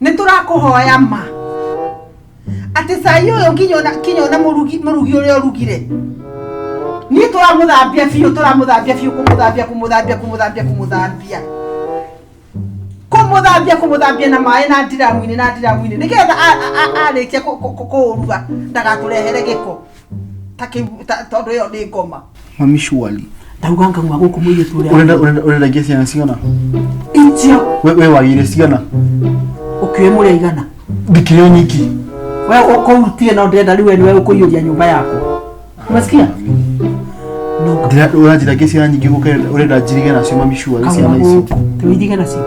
Nĩ tũrakũhoya ma atĩ cai ũyũ nginya ona mũrugi ũrĩa ũrugire niĩ tũramũthambia biũ, tũramũthambia biũ, kũmũthambia, kũmũthambia, kũmũthambia, kũmũthambia, kũmũthambia, kũmũthambia na maĩ na ndiramu-inĩ, na ndiramu-inĩ, nĩgetha arĩkia kũũruga ndagatũrehere gĩko ta kĩu tondũ ĩyo nĩ ngoma. Mami, surely. Ndauga ngauma gũkũ mũirĩtu ũrĩa. Urenda ngie ciana cigana? Icio. We wagire cigana? Ũkĩũĩ mũrĩ aigana? Ndikĩrĩ o nyiki. We ũkũrutie, no ndĩrenda rĩu we nĩwe ũkũiyũria nyũmba yakwa, umesikia? No. Ũranjĩra ngie ciana nyingĩ gũkĩra ũrenda njirige nacio, mami, surely, kauma ciana icio. Gũkũ tĩwĩirige nacio.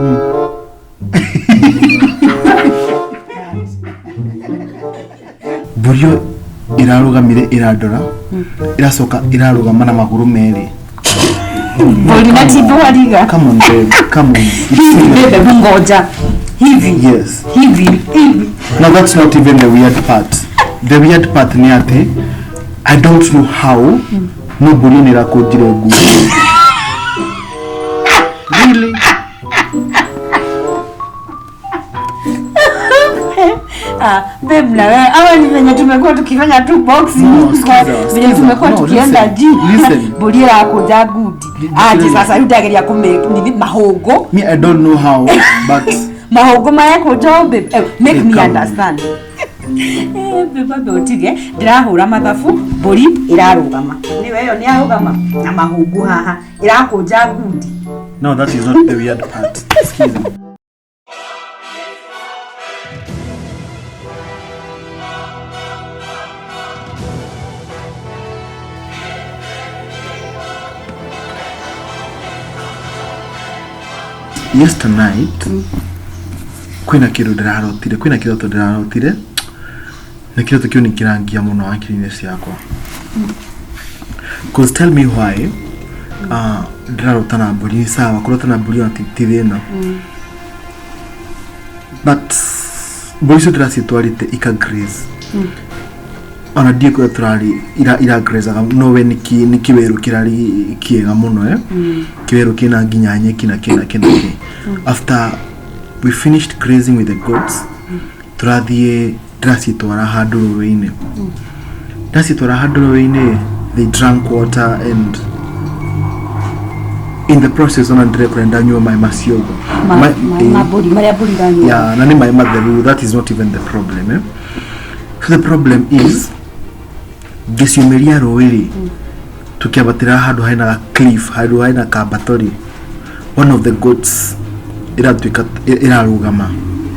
Mbũri ĩyo ĩrarũgamire ĩrandora, ĩracoka ĩrarũgama na magũrũ merĩ. Mbũri na ti thwariga. Come on, babe, come on. It's serious. Bebe, ngoja hivi. Yes. Hivi hivi. Now that's not even the weird part. The weird part ni atĩ I don't know how, no mbũri ĩno ĩrakũnjire nguo. Really? Ah, babe, na wewe ama ni venye tumekuwa tukifanya tu boxing? No, sikiza, venye sikiza. tumekuwa No, tukienda listen, gym. listen. Mbũri ĩrakũnja ngundi aje? Sasa rĩu ndageria kũmake nini mahũngũ. Me, I don't know how, but Mahũngũ marekũnja o, babe, make Hey, me come on. understand. Eh, babe, ambe ũtige, ndĩrahũra mathabu. Mbũri ĩrarũgama, nĩwe ĩyo nĩ arũgama na mahũngũ haha, ĩrakũnja ngundi. No, that is not the weird part. Excuse me. Yesternight kwĩna kĩndũ ndĩrarotire, kwĩna kĩroto ndĩrarotire, na kĩroto kĩu nĩ kĩrangia mũno hakiri-inĩ ciakwa. Cause tell me why ndĩrarota na mbũri. Nĩ sawa kũrota na mbũri ona ti thĩna, but mbũri icio ndĩracitwarĩte ika graze, ona ndiĩ kũrĩa tũrarĩ iragrazaga, no we nĩ kĩwerũ kĩrarĩ kĩega mũno, eh? Kĩwerũ kĩna nginya nyeki na kĩ na kĩ na kĩ. After we finished grazing with the goats, tũrathiĩ, ndĩracitwara handũ rũĩ-inĩ, ndacitwara handũ rũĩ-inĩ, they drank water, and in the process ona ndĩrekora ndanyua maĩ macio ũguo. Ma mbũri, marĩa mbũri iranyua. Yeah, na nĩ maĩ matheru, that is not even the problem, eh? So the problem is ngĩciumĩria rũĩ rĩ, tũkĩambatĩra handũ hena ga cliff, handũ hena kambato rĩ, one of the goats ĩratuĩka ĩrarũgama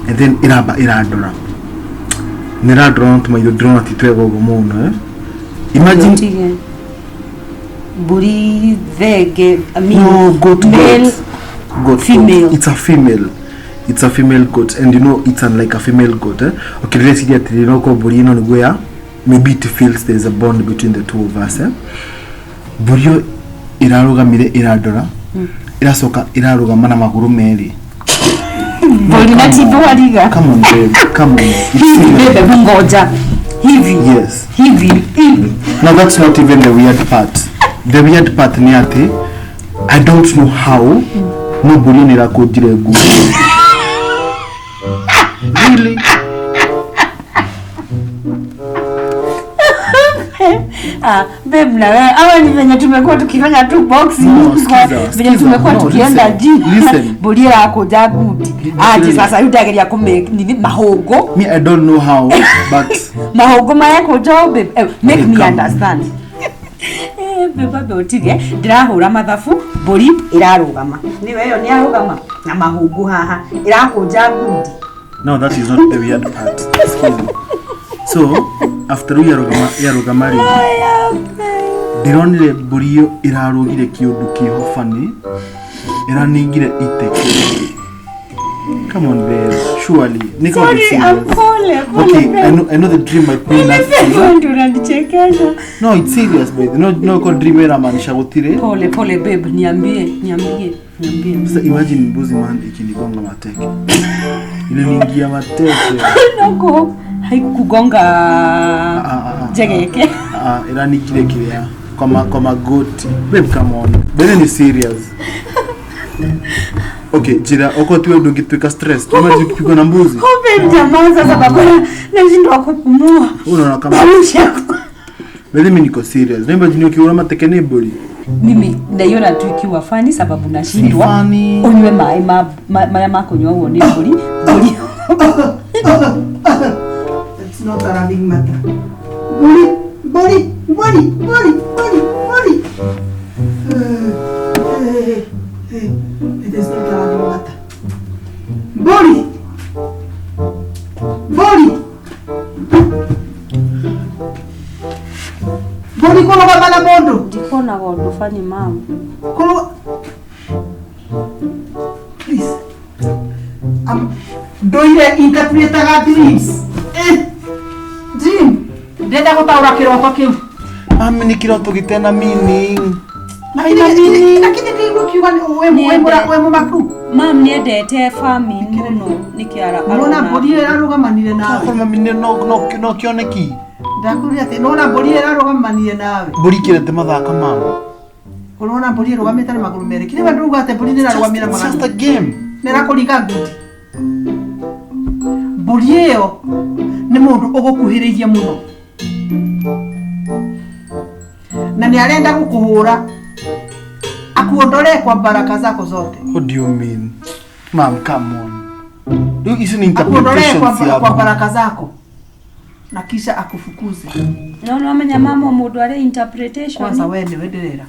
and then ĩramba ĩrandora, nĩ ĩrandora na tũmaitho ndĩrona ti twega ũguo mũno, eh? Imagine. Ũtige. Mbũri thenge, I mean, No, goat, male, goat. Goat, female. Goat. It's a female. It's a female goat, and you know it's unlike a female goat. Eh? Okay, let's see that you know ko mbũri ĩno nĩguo ya maybe it feels there's a bond between the two of us. Eh? Mbũri ĩyo ĩrarũgamire ĩrandora, ĩracoka ĩrarũgama na magũrũ merĩ. Mbũri na ti thwariga. Come on, babe, come on. It's Hivi. serious. Bebe, ngoja hivi. Yes. Hivi hivi. Now that's not even the weird part. The weird part ni atĩ I don't know how, no mbũri ĩno ĩrakũnjire nguo. Really? Ah, babe, na wewe ama ni venye tumekuwa tukifanya tu boxing? No, sikiza, venye sikiza. tumekuwa No, tukienda listen, gym. listen. Mbũri ĩrakũnja ngundi aje? Sasa rĩu ndageria kũmake nini mahũngũ. Me, I don't know how, but Mahũngũ marekũnja o, babe, make Hey, me come on. understand. Eh, babe, ambe ũtige, ndĩrahũra mathabu. Mbũri ĩrarũgama, nĩwe ĩyo nĩ arũgama na mahũngũ haha, ĩrakũnja ngundi. No, that is not the weird part. Excuse me. So, after rĩu yarũgama yarũgama rĩ, ndĩronire mbũri ĩyo ĩrarũgire kĩũndũ kĩho funny, ĩraningire iteke. Come on, babe. Surely. Niko Sorry, serious. I'm pole, pole, Okay, babe. I know the dream might mean nothing. Wewe ndio unanichekesha. No, it's serious, babe. No, no, kwa dream inamaanisha gũtirĩ. Pole pole, babe, niambie, niambie, niambie. Sasa imagine mbuzi, man, ikinigonga mateke. Iliniingia mateke. Noko haikukugonga? Ah, ah, ah. Jegeke. Ah, iraningire kiria kwa magoti. Babe, come on. Babe, ni serious. Okay, njira okorwo tiwe ndũngĩtuĩka stress. Imagine ukipigwa na mbuzi. Kumbe mjamaza sababu nashindwa kupumua. Unaona kama Wewe mimi niko serious. Na imagine ukiura mateke nĩ mbũri. Mimi naiona tu ikiwa funny sababu nashindwa. Si funny. Unywe maĩ marĩa makũnyua ũguo nĩ mbũri. Mbũri. It's not a running matter. Mbũri, mbũri, mbũri, mbũri, mbũri, mbũri. It is not a running matter. Mbũri. Mbũri. Mbũri kũrũgama na mũndũ. Ndikuonaga ũndũ funny mom. Kũrũga. Please. Ndoire interpretaga dreams. Dream. Ndenda gũtaũra kĩroto kĩu. Mami nĩ kĩroto gĩtena meaning. Lakini ndĩigua kiuga wĩ mũmaku. Mam niendete farming mũno nĩkĩo Nĩwona mbũri ĩyo ĩrarũgamanire nawe. Akorwo mami nĩ no kĩoneki. Ndakũria atĩ nĩwona mbũri ĩyo ĩrarũgamanire nawe. Mbũri ikĩrete mathaka mama. Ũrona mbũri ĩrũgamĩte na magũrũ merĩ. Kĩrĩa we ndũruga atĩ mbũri nĩ ĩrarũgamire na It's just magũrũ. a game. Nĩ ĩrakũringa ngundi. Mbũri ĩyo nĩ mũndũ ũgũkuhĩrĩirie mũno. Na nĩ arenda gũkũhũra. Akuondolee kwa baraka zako zote. What do you mean? Mom, come on. Rĩu ici nĩ Akuondolee interpretations kwa ciaku. baraka zako. Na kisha akufukuze. No nĩwamenya mama mũndũ arĩ interpretation. Kwanza we nĩwe ndĩrera.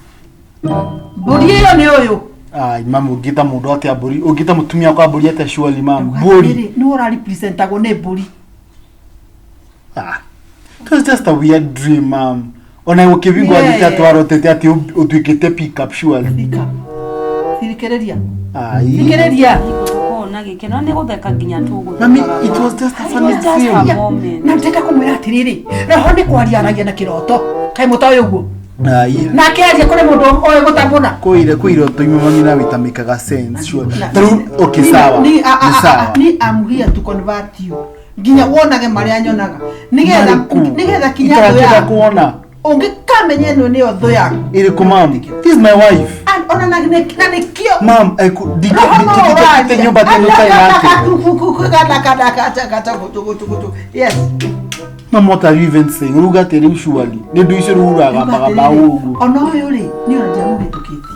Mbũri ĩyo nĩ ũyũ. Ai, mami ũngĩta mũndũ atĩa mbũri? Ũngĩta mũtumia wakwa mbũri atĩa surely mom? Mbũri. Nĩ ũrarepresentagwo nĩ mbũri. Ah. It was just a weird dream, mom. Ona gũkĩbingwo Yeah. atĩ twarotete atĩ ũtuĩkĩte pick up surely. Pick up. Thikĩrĩria. Ai. Thikĩrĩria. Tũkorwo na gĩkeno nĩ gũtheka nginya tũgũtheka. Mami, it was just a funny It was just a dream. moment. Na ndĩrenda kũmwĩra atĩrĩrĩ, roho nĩ kwaria aragia na kĩroto. Kaĩ mũtoĩ ũguo? Ai. Nake aria kũrĩ mũndũ oĩ gũtambũra. Kwĩ kwĩ iroto imwe mami nawe itamĩkaga sense sure. Ta rĩu okay sawa. Ni, Nĩ sawa. ni I'm here to convert you. Nginya wonage marĩa nyonaga. Nĩgetha Marĩkũ? nĩgetha kinya thũ Itarakĩenda yaku. kuona. Ũngĩkamenya ĩno nĩyo thũ yaku. Ĩrĩkũ mom? This is my wife. And ona na nĩkĩo Mom, roho no ndikĩte nyũmba teno ta yake. Yes. Mom, what are you even saying? Uruga atĩ rĩu surely. Nĩ ũndũ icio rĩu ũragambaga ũguo. Ona ũyũ rĩ niĩ ona ndiamũhĩtũkĩtie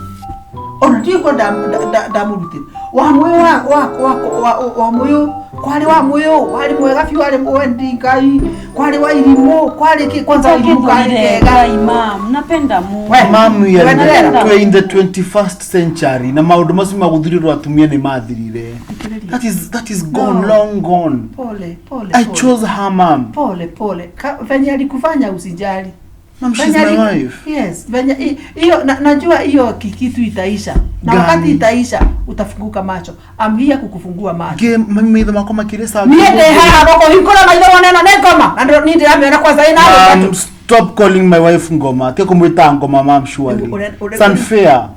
ona ndiũĩ ko ndamũrutĩra wa mwĩyũ wa mwĩyũ kwarĩ wa mwĩyũ warĩ mwega biũ warĩ wendi Ngai kwarĩ wa irimũ kwarĩ kĩ kwanza wa irimũ karĩ Ũtakĩthũire kega Ngai mam, napenda Mungu. We. Mom, we are in Wenderera. the, we are in the 21st century na maũndũ macio ma gũthirĩrwo atumia nĩ mathirire. That is gone, No. long gone. Pole pole I pole. chose her, mom. Pole pole. Venye alikufanya usijali. Mom, she's Venye my wife. Yes, venye hiyo najua hiyo kitu itaisha. Na Gani? wakati itaisha utafunguka macho. I'm here kukufungua macho. Ngĩ mami maitho makwa makĩrĩca. Niĩ ndĩ haha gũkũhingũra maitho wone ĩno nĩ ngoma. Na niĩ ndĩramĩona kwanza ĩna Mom, stop calling my wife ngoma. Tiga kũmwĩta ngoma mom surely. It's unfair.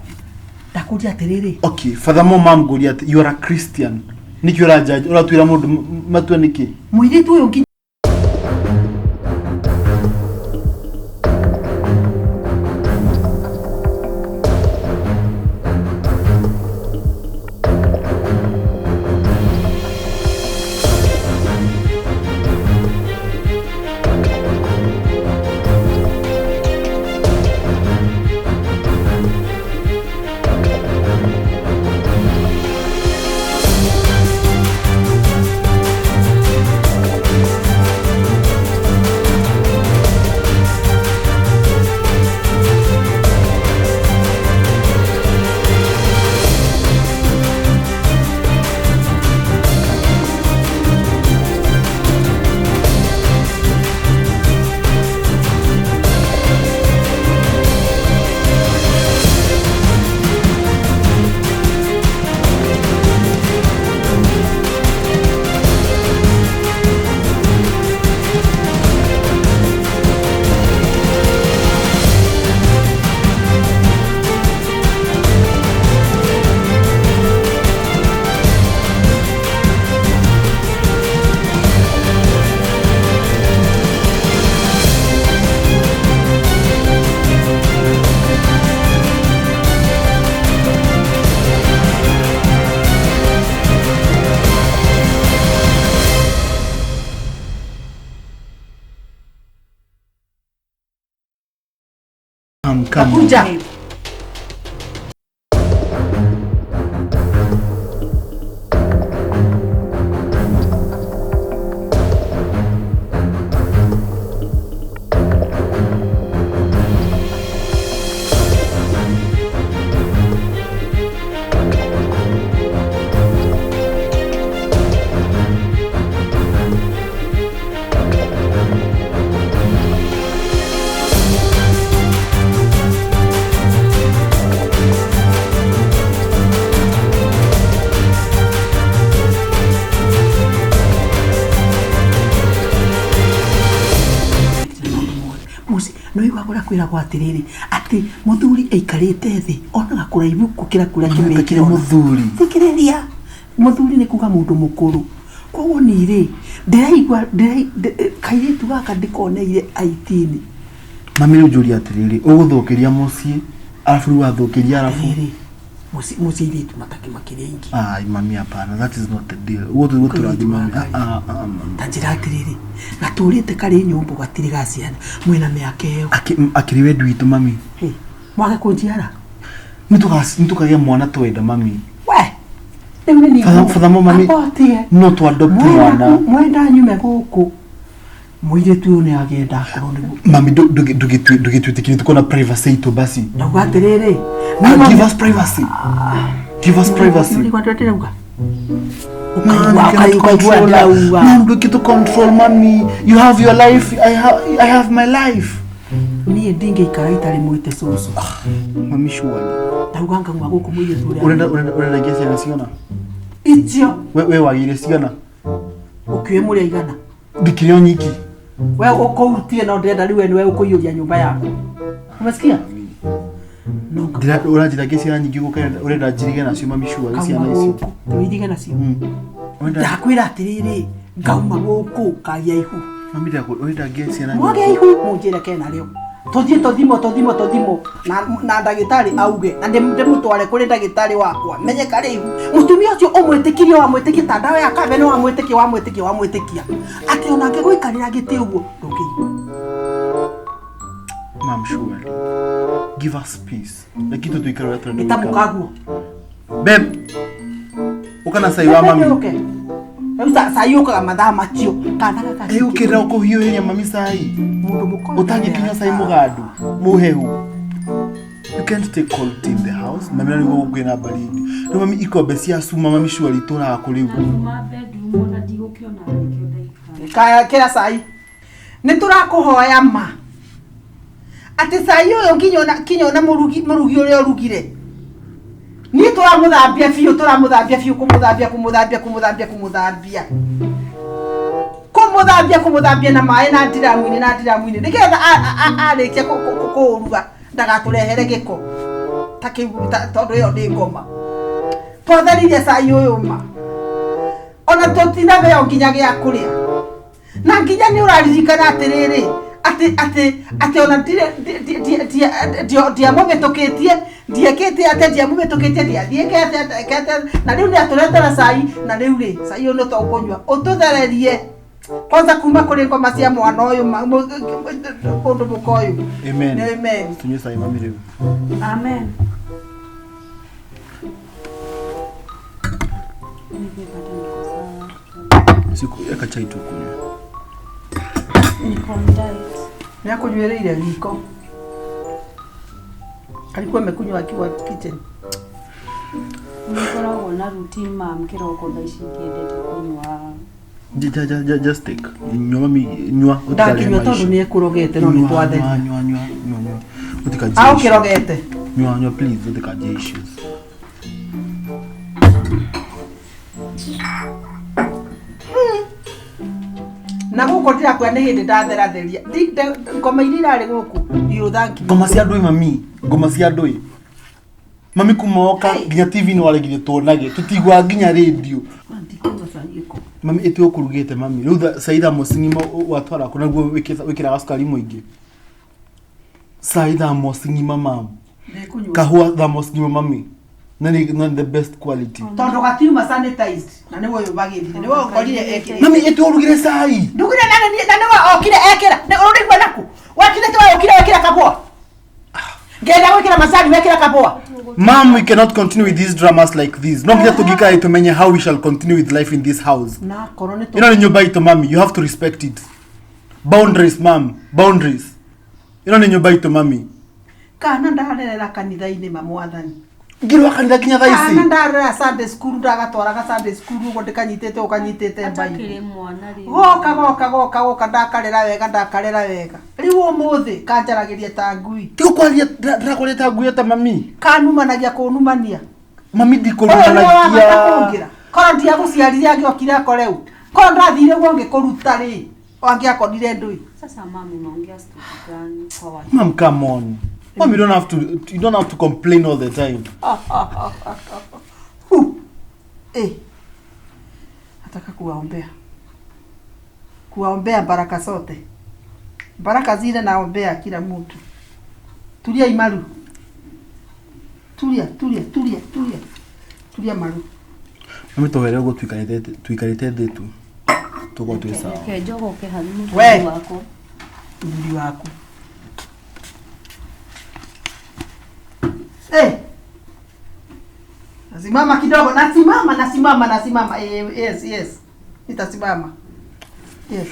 Ndakũria atĩrĩrĩ. Okay, furthermore mom ngũria atĩ you are a Christian. Nĩkĩ ũrajudge? Ũratuĩra mũndũ matua nĩkĩ? Mũirĩtu ũyũ nginya Mom, come on. Kuja. Muci no igua kũrĩa kwĩragwo atĩrĩrĩ atĩ mũthuri aikarĩte thĩ onaga kũraihu gũkĩra kũrĩa Mami, kĩmĩkĩrona. atakĩrĩ mũthuri. Thikĩrĩria, mũthuri nĩ kuga mũndũ mũkũrũ. Koguo niĩ rĩ ndĩraigua kairĩtu gaka ndĩkoneire aitini. Mami rĩu njũria atĩrĩrĩ, ũgũthũkĩria mũciĩ arabu rĩu wathũkĩria arabu. Atĩrĩrĩ, mũciĩ airĩtu matakĩmakĩrĩ aingĩ. Ai mami, hapana, that is not the deal. Ũguo tũguo tũrathiĩ mami. Kairĩtu gaka. Ah, ah, ah, mami. Ta njĩra atĩrĩrĩ, gatũrĩte karĩ nyũmbũ gatirĩ ga ciana mwĩna mĩaka ĩyo. Akĩrĩ wendi witũ mami. Hĩ, mwage kũnjiara. Nĩtũkagĩa mwana twenda mami. We rĩu nĩ niĩ Furthermore, mami, Akotie. no tũ adopt mwana. Mwenda nyume gũkũ mũirĩtu ũyũ nĩ agenda akorwo nĩguo. Mami, ndũgĩtwĩtĩkĩrie tuko na privacy itũ basi. Ndauga atĩrĩrĩ, Ah, give us privacy. Give us privacy. Nĩũraigua ndĩrauga? Man, Ũkaigua you cannot ũkaigua control her. ndĩrauga. Man, look to control mommy. You have your life. I have my life. Niĩ ndingĩikara itarĩ mwĩte cũcũ. Mami, surely. Ndauga ngauma gũkũ mũirĩtu ũrĩa. Urenda ngia ciana cigana? Icio We wagĩire cigana? ũkĩũĩ mũrĩ aigana. Ndikĩrĩ o nyiki. We ũkũutie no ndĩrenda rĩu we nĩwe ũkũiyũria nyũmba yaku. Umesikia? No Ũranjĩra ngia ciana nyingĩ gũka ũrenda njirige nacio mami, surely ngauma ciana icio. gũkũ. Ũirige nacio. Ũrenda Ndakwĩra atĩrĩrĩ, ngauma gũkũ kagia ihu. mami ũrenda ngia ciana Mwage nyingĩ. ihu mũnjĩre kena rĩo. Tũthiĩ tũthimwo tũthimwo tũthimwo na ndagĩtarĩ auge na ndĩmũtware kũrĩ ndagĩtarĩ wakwa menye karĩ ihu. Mũtumia ũcio ũmwĩtĩkirie wamwĩtĩkia ta ndawa ya kambe nĩ wamwĩtĩkia wamwĩtĩkia wamwĩtĩkia atĩ onake gũikarĩra gĩtĩ ũguo ndũngĩigua. Mom, surely. Give us peace. Lakini tũikare ũrĩa tũrenda Ĩta gũikara. mũkaguo. Babe. Ũka na cai wa mami. Ũke. Rĩu cai ũkaga mathaa macio kana gaka. Ĩ ũkĩra ũkũhiũhĩria mami cai. Mũndũ mũkũrũ. Ũtangĩkinyua cai mũgandu mũhehu. You can't take cold tea in the house. Mami na nĩguo kwĩna baridi. Rĩu mami ikombe cia cuma mami surely itũraga kũ rĩu. Nduma bedroom ona ndigũkĩona nĩkĩo ndaikara. Kaya kĩra cai. Nĩ tũrakũhoya ma atĩ cai ũyũ nginya ona mũrugi ũrĩa ũrugire niĩ tũramũthambia biũ tũramũthambia biũ kũmũthambia kũmũthambia kũmũthambia kũmũthambia kũmũthambia kũmũthambia na maĩ na ndiramu-inĩ na ndiramu-inĩ nĩgetha arĩkia kũũruga ndagatũrehere gĩko ta kĩu tondũ ĩyo nĩ ngoma. Twatheririe cai ũyũ ma ona tũtinabeo nginya gĩa kũrĩa na nginya nĩ ũraririkana atĩrĩrĩ atĩ atĩ atĩ ona ndiamũhĩtũkĩtie ndiekĩte atĩa ndiamũhĩtũkĩtie ndiathiĩke atĩa na rĩu nĩ atũretera cai na rĩu rĩ cai ũyũ nĩ tũkũnyua ũtũthererie kwanza kuma kũrĩ ngoma cia mwana ũyũ mũndũ mũka ũyũ. Amen. Amen. Tunyue cai mami rĩu. Amen. Niko sawa. Siku eka chai tukunywe. Niko on diet. Nĩ akũnyuĩrĩire riko. Alikuwa amekunywa akiwa kitchen. Nĩngoragwo na routine mam kĩroko thaa ici ndiendete kũnyua. Just take. Nyua mami, nyua. Ndakĩnyua tondũ nĩ ekũrogete no nĩ twatheria. Nyua, nyua, nyua, nyua. Ũtikanjie Au issues. kĩrogete. Nyua, nyua, please, ũtikanjie issues. Na gũkũ ndĩrakwĩra nĩ hĩndĩ ndatheratheria. Ngoma iria irarĩ gũkũ ndiũthangi. Ngoma cia ndũĩ mami, ngoma cia ndũĩ. Mami kuma woka nginya TV nĩ waregire tuonage, tũtiguaga nginya radio. Mami ĩtĩ ũkũrugĩte mami. Rĩu cai thamosi ng'ima watwara kũ naguo wĩkĩraga cukari mũingĩ. Cai thamosi ng'ima mam. Kahũa thamosi ng'ima mami. Na nĩ the best quality. Tondũ gatiuma sanitized na nĩwe ũyũ wagĩrire nĩwe ũkorire ekĩrĩte. Mami ĩtĩ ũrugire cai. Ndugire na nĩwe okire ekĩra. Nĩ ũraigua naku? Wekire ti we ũkire wekĩra kabũa. Ngenda gwikira macani wekira kabwa. Mom, we cannot continue with these dramas like this. No nginya tũngĩikara tũmenye how we shall continue with life in this house. Na korwo nĩ Ĩno nĩ nyũmba itũ mami, you have to respect it. Boundaries, mom, boundaries. Ĩno nĩ nyũmba itũ mami. Kana ndarerera kanitha-inĩ ma mwathani. Ngirwa kanitha nginya thaa Kana ici. ndarera Sunday school ndagatwaraga Sunday school ũguo ndĩkanyitĩte ũkanyitĩte Atakĩrĩ mbainĩ. mwana rĩu. Goka goka goka goka ndakarera wega ndakarera wega. Rĩu ũmũthĩ kanjaragĩria ta ngui. Tiga kwaria ndĩrakwaria ta ngui ta mami. Kanumanagia kũnumania. Mami Ũyũ nĩwe wabata ndikũrumanagia. kũngĩra. Korwo ndiagũciarire angĩokire akore ũ. Korwo ndathire ũguo ngĩkũruta rĩ, angĩakorire ndũĩ. Sasa mama unaongea story gani kwa watu? Mom, come on. Mom, you don't have to complain all the time. Hu. Eh. Nataka kuwaombea. Kuwaombea baraka zote. Baraka zile naombea kila mtu. Tulia Imaru. Tulia, tulia, tulia, tulia. Tulia Maru. Mami tũhere ũguo tũikarĩte tũikarĩte thĩ tu. Tũkorwo twĩ sawa. Reke njogoke harĩ We. mũthuri wakwa. Mwili wako. Eh. Nasimama kidogo, nasimama, nasimama, nasimama. Eh, yes, yes. Nitasimama. Yes.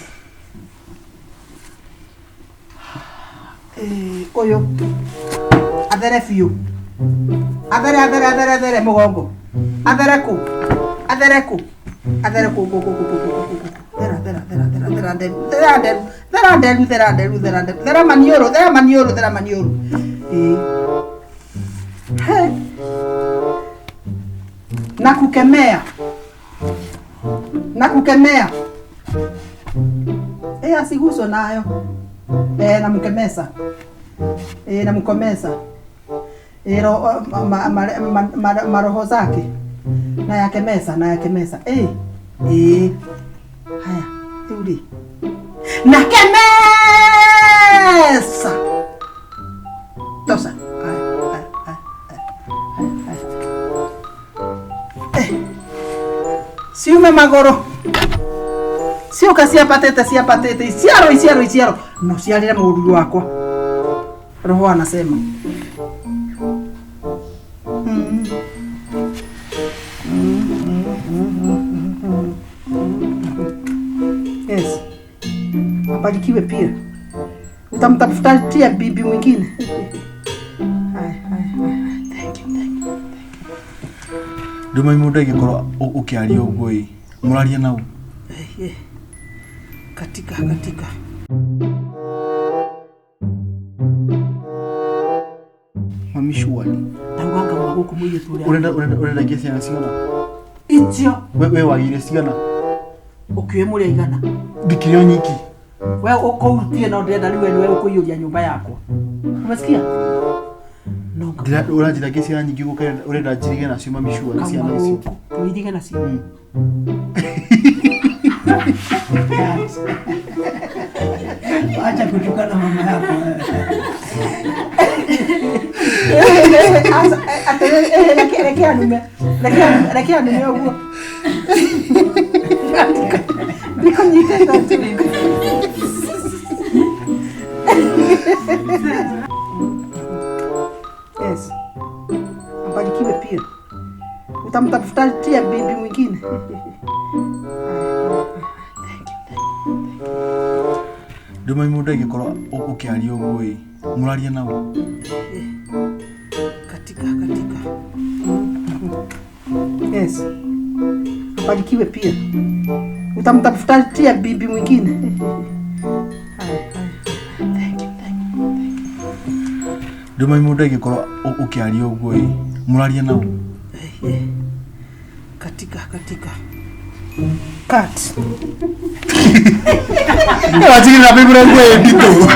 Eh, oyo. Athere biũ. Athere, athere, athere, athere mũgongo. Athere kũ? Athere kũ? Athere kũ, kũ, kũ, kũ, kũ, kũ, kũ, kũ. Thera, thera, thera, thera, thera nderu, thera nderu, thera nderu, thera nderu, thera nderu, thera maniũrũ, thera maniũrũ, thera maniũrũ. Ĩĩ. He. Na kukemea. Na kukemea. Eh, asiguswe nayo. Eh, namkemesa. Eh, namkomesa. Eh, ro, ma, ma, ma, ma, maroho zake. Na yakemesa, na yakemesa. Eh. Eh. Haya, rĩu rĩ. Nakemesa. Tosa. Haya, haya, haya, haya, haya. Eh. Ciume magũrũ. Ciũka ciambatĩte ciambatĩte iciaro iciaro iciaro no ciarĩre mũruru wakwa. Roho anasema. Yes. Abarikiwe pia. Utamtafutia bibi mwingine. Haya, haya, haya. Thank you, thank you. Rĩu mami mũndũ angĩkorwo ũkĩaria ũguo ĩ, mũraria nau. Eh, eh. Katika, katika. Mami surely. Ndauga ngauma gũkũ mũirĩtu ũrĩa. Ũrenda ũrenda ũrenda ngĩe ciana cigana? Icio We wagĩire cigana? ũkĩũĩ mũrĩ aigana. Ndikĩrĩ o nyiki. We ũkũrutie no ndĩrenda rĩu we nĩwe ũkũiyũria nyũmba yakwa. Umesikia? No ngauma Ndĩra ũranjĩra ngĩe ciana nyingĩ ũguo ũrenda ũrenda njirige nacio mami surely ciana icio. gũkũ. Tũirige nacio. Acha kutukana mama yako. Asa, atĩ, reke reke anume. Reke anume, reke anume ũguo. Ndikũnyitĩte atĩ. Yes. Abarikiwe pia. Utamtafutia bibi mwingine. Thank you, thank you. Rĩu mami mũndũ angĩkorwo ũkĩaria ũguo ĩ, mũraria nau. Katika, katika. Yes. Abarikiwe pia. Utamtafutia bibi mwingine. Haya, haya. Thank you, thank you, thank you. Rĩu mami mũndũ angĩkorwo ũkĩaria ũguo ĩ, mũraria nau. Eh, eh. Katika, katika. Cut. Wachigĩrĩra mĩmũrango ĩ nditũ.